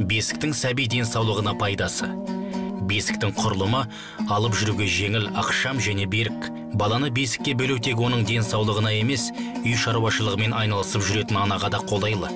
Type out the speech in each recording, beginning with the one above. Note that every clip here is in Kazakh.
Бесіктің сәби денсаулығына пайдасы. Бесіктің құрылымы алып жүруге жеңіл, ықшам және берік. Баланы бесікке бөлу тек оның денсаулығына емес, үй шаруашылығымен айналысып жүретін анаға да қолайлы.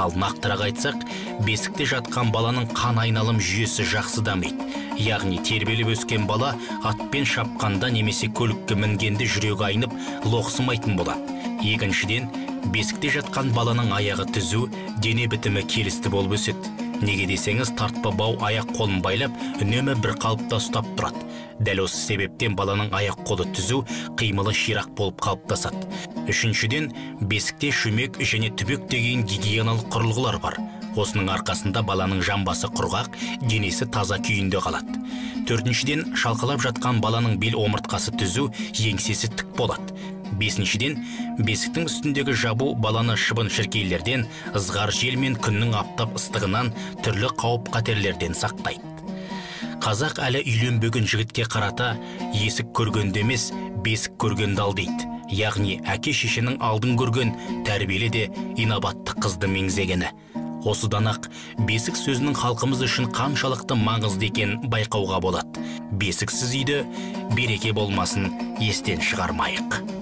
Ал нақтырақ айтсақ, бесікте жатқан баланың қан айналым жүйесі жақсы дамиды. Яғни тербеліп өскен бала атпен шапқанда немесе көлікке мінгенде жүрегі айнып, лоқсымайтын болады. Екіншіден, бесікте жатқан баланың аяғы түзу, дене бітімі келісті болып өседі. Неге десеңіз, тартпа бау аяқ қолын байлап, үнемі бір қалыпта ұстап тұрады. Дәл осы себептен баланың аяқ қолы түзу, қимылы ширақ болып қалыптасады. Үшіншіден, бесікте шүмек және түбек деген гигиеналық құрылғылар бар. Осының арқасында баланың жамбасы құрғақ, денесі таза күйінде қалады. Төртіншіден, шалқалап жатқан баланың бел омыртқасы түзу, еңсесі тік болады. Бесіншіден, бесіктің үстіндегі жабу баланы шыбын-шіркейлерден, ызғар жел мен күннің аптап ыстығынан, түрлі қауіп-қатерлерден сақтайды. Қазақ әлі үйленбеген жігітке қарата есік көргенді емес, бесік көргенді ал дейді. Яғни әке шешенің алдын көрген тәрбиелі де инабатты қызды меңзегені. Осыдан ақ бесік сөзінің халқымыз үшін қаншалықты маңызды екенін байқауға болады. Бесіксіз үйде береке болмасын естен шығармайық.